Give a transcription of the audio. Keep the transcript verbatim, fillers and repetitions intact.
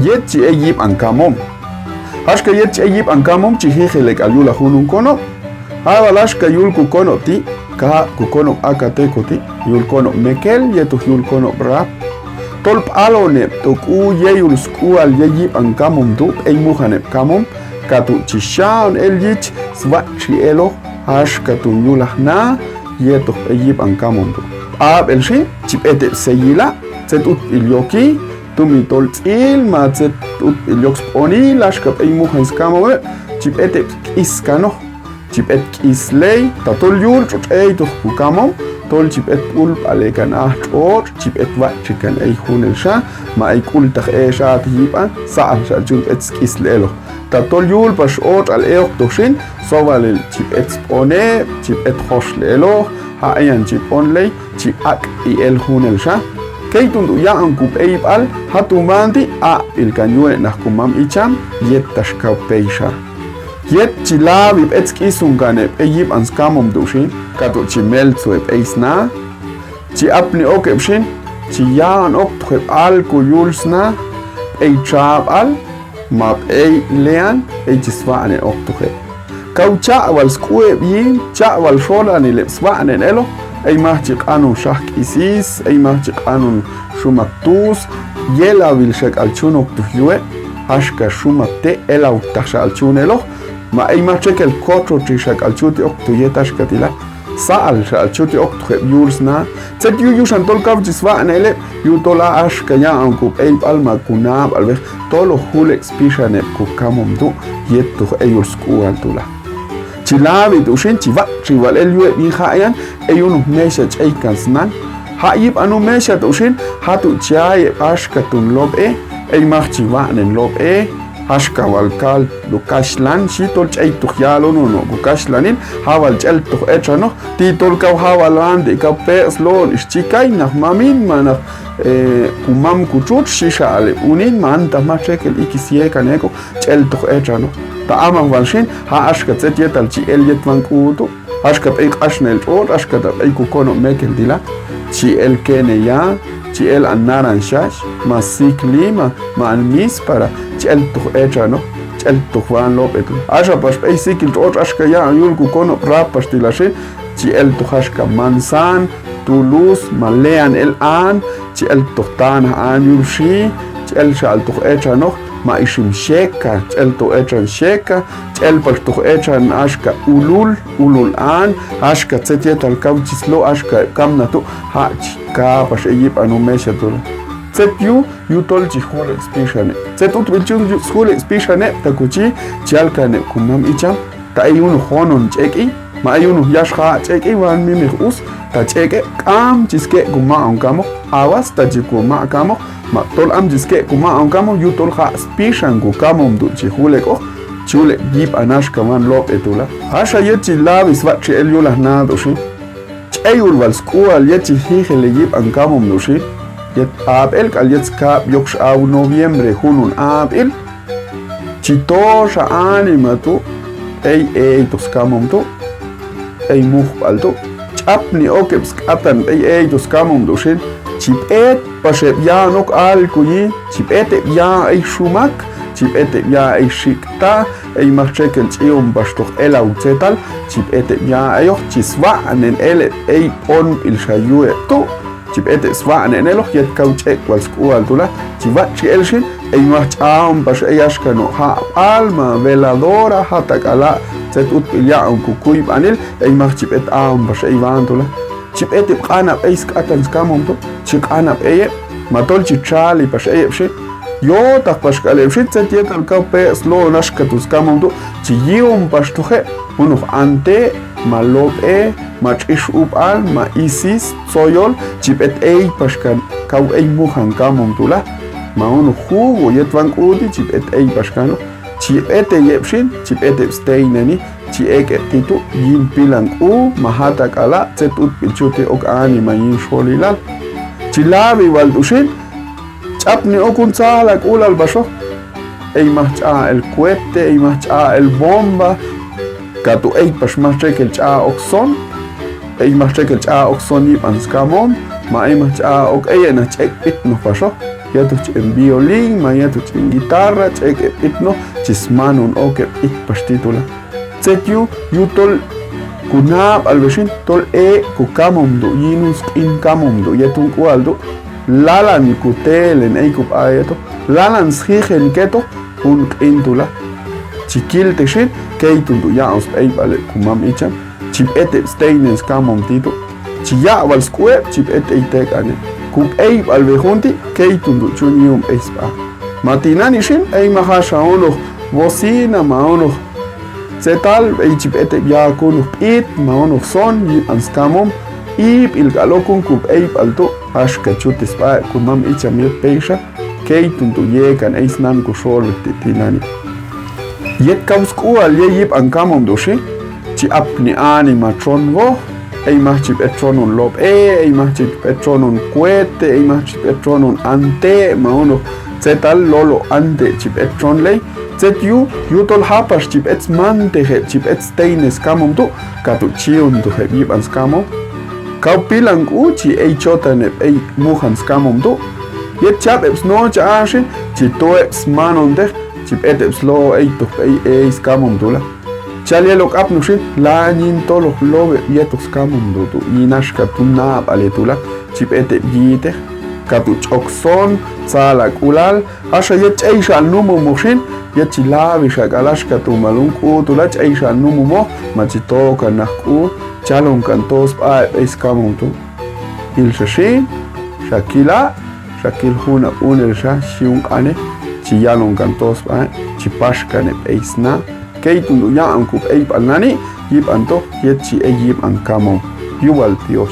Yet chi ei yipang kamom. Axka yet chi ei yipang kamom chi jijele kal yula junun kono. Awal axka yul ku kono ti, ka ku kono akateko ti, yul kono mekel, yetu yul kono brap. Tolp alone, tok u yeyul skual ye yipang kamom du, ei mujanep kamom, katu chi shaun el yich, swachi elo, axka tu yula na, yetu ei yipang kamom du. Abel shi, chipete seyila, zet utpil yoki, tumi tol tsil ma zet utpil yok sponi, lashkap ei mujan skamo, chipete iskano, chipet islei, ta tol yul chot ei tok ku kamom, tol chipet ulpale kan a chot, chipet wachikan ei hunel sha, ma ei kultak e sha ti yipa, sa al sha chun et islelo. Ta tol yul pas ot al eok tok shin, sovalel chipet spone, chipet hoslelo, ha ayan chipon lei, chi ak i el hunel sha. Kei tundu ya an kup ei pal, ha tu manti a pil kan yue nah kumam icham, yet tashkau pei sha. Yet chi lawi pet isun kane pe yip an skamom du shin, katu chi mel tsue pei sna. Chi apni okep shin, chi ya an ok tuhep al ku yul sna, pei chap al, ma pei lean, ei chi swanen ok tuhe. Kau chawal skue yin, chawal shola ni lep swanen elo, ei mah chi kanun shak isis, ei mah chi kanun shumak tus, yela wil shek al chun ok tu yue, ashka shumak te ela utak sha al chun elo, ma ei mah chekel kotro chi shek al chuti ok tu yet ashka tila. Sa al sha al chuti ok tu hep yul sna, zet yu yu shan tol kau chi swanen ele, yu tola ashka ya an kup ei pal ma ku na pal weh, tolo hulek spisha nep ku kamom du, yet tu ei yul skual tula. Chi lawi tu shin chi wa, chi wal el yue bin ha yan, ei unu mesha chei kan snan. Ha yip anu mesha tu shin, ha tu chaye ashka tun lop e, ei mah chi wanen lop e, ashka wal kal du kashlan, shi tol chei tuk yalo no no ku kashlanin, ha wal chel tuk echano, ti tol kau ha wal ande kau pe slon is chikai nah mamin ma nah, eh, kumam ku chut shisha ale unin man ta ma chekel ikis ye kaneko, chel tuk echano. Ta ama wal shin, ha ashka zet yetal chi el yet wang kutu. Ashka pei kashnel chot, ashka ta pei ku kono mekel dila. Chi el kene ya, chi el an naran shash, ma sikli ma, ma an mispara, chi el tuk echano, chi el tuk wan lop etu. Asha pas pei sikil chot, ashka ya an yul ku kono prap pas dila shin, chi el tuk ashka mansan, tulus, ma lean el an, chi el tuk tana an yul shi, chi el shal tuk echano, ma ishim sheka, chi el tuk echan sheka, chi el pas tuk echan ashka ulul, ulul an, ashka zet yetal kau chi slo, ashka kamna tu, ha chi ka pas e yip anu mesha tula. Zet yu, yu tol chi hulek spisha ne. Zet ut bin chun yu hulek spisha ne, ta ku chi, chi al kane kumam icham, ta ei unu honon cheki, ma ei unu yash ha cheki wan mimir us, ta cheke, kam chi ske kuma an kamo, awas ta chi kuma kamo, ma tol am chi ske kuma an kamo, yu tol ha spishan ku kamom du chi hulek o, chi hulek yip an ashka man lop etula. Asha yet chi lawi swat chi el yula na du shi. Chi ei ul wal skual yet chi jijele yip an kamom du shi. Yet apel kal yet skap yok shi au noviembre hunun apel. Chi tosha anima tu, ei ei tuk skamom tu, ei muhpal tu. Chi apni okep skatan ei ei tuk skamom du shin. Chi pet pashep ya nok al kuyi, chi pete ya ei shumak, chi pete ya ei shikta, ei mah chekel chiom pas tuk elau zetal, chi pete ya ei ok chi swanen ele ei pon pil sha yue tu. Chi pete swanen elo yet kau chek wal skual tula, chi wat chi el shin, ei mah chi aom pas ei ashka no ha alma veladora ha takala, zet ut pil ya aom ku kui banil, ei mah chi pete aom pas ei wan tula. Chi pete kanap ei skatan skamom tu, chi kanap ei, ma tol chi chali pas ei shin. Yo tak pas kale shin zet yetal kau pe slo nashka tu skamom tu, chi yiom pas tu he, unu ante, ma lop e, ma chish up al, ma isis, soyol, chi pet ei pas kan kau ei muhan kamom tula. Ma unu hugo yet wang uti, chi pet ei pas kano. Chi pete yep shin, chi pete steineni, chi eke titu, yin pilang u, ma ha takala, zet ut pil chute ok anima yin sholilal. Chi lawi wal du shin, chi apni okun sala kulal baso. Ei mah cha el kuete, ei mah cha el bomba. Katu ei pas mah chekel cha ok son. Ei mah chekel cha ok son yip an skamom. Ma ei mah cha ok ei ena chek pit no baso. yätuch'en violín, ma yätuch'en guitarra, ch'ekep it noh, chi smanun okep itpash titula. Tset yu, yu tol ku naapalve shin, tol ee ku kamomdu, yinun sqin kamomdu, yetun k'ualdu, lalan ku teelen ei ku p'ayeto, lalan sjijen keto, un qintula. Chi kilte shin, keitundu ya'un sp'eipale ku mam icham, chip etep steinen skamom titu. Chi ya'wal sk'uep, chip etei tekane. Ku p'eipalve junti, keitundu chun yium ei spa. Mati nani shin, ei ma jasha unoh, bocina ma unoh, tsetal, ei chip etep yakunu, p'it ma unoh, son, yipan skamom, ip ilka lokun ku p'eipaltu, ashka chutis pa, ku mam icham yet peisha. Keitundu yekan ei snan ku sholwe titi nani. Yet kaus k'ual ye yipan kamomdu shi, chi apni ani ma tron wo, ei ma chip etronun lop e, ei ma chip etronun kuete, ei ma chip etronun ante, ma unoh, tsetal lolo ante chip etron lei, tset yu, yu tol hapash chip ets mante he chip ets teines kamomdu, katu chiundu he yipan skamom. Kau pilang u chi ei chotanep ei muhan skamomdu. Yet chap ep snocha ashi, chi toep smanon deh, chip etep slo ei tuh ei ei skamomdula. Chalielok apnu shin, la nyin tolok lowe yetuk skamomdutu, yinashka tu naapale tula, chip etep yite, katu chok son, salak ulal, asha yet chaisha numo moshin, yet chi lawisha kalashka tu malung k'u tula chaisha numo mo, ma chi toka nak k'u, chalongkan tos pa ei skamomdu. Ilsha shin, shakila, shakil huna unel sha shiung ane, chi yalongkan tos pa, chi pashkane ei sna, keitundu ya'an ku ei pal nani, yipan to, yet chi ei yipan kamom. Yuwal Dios.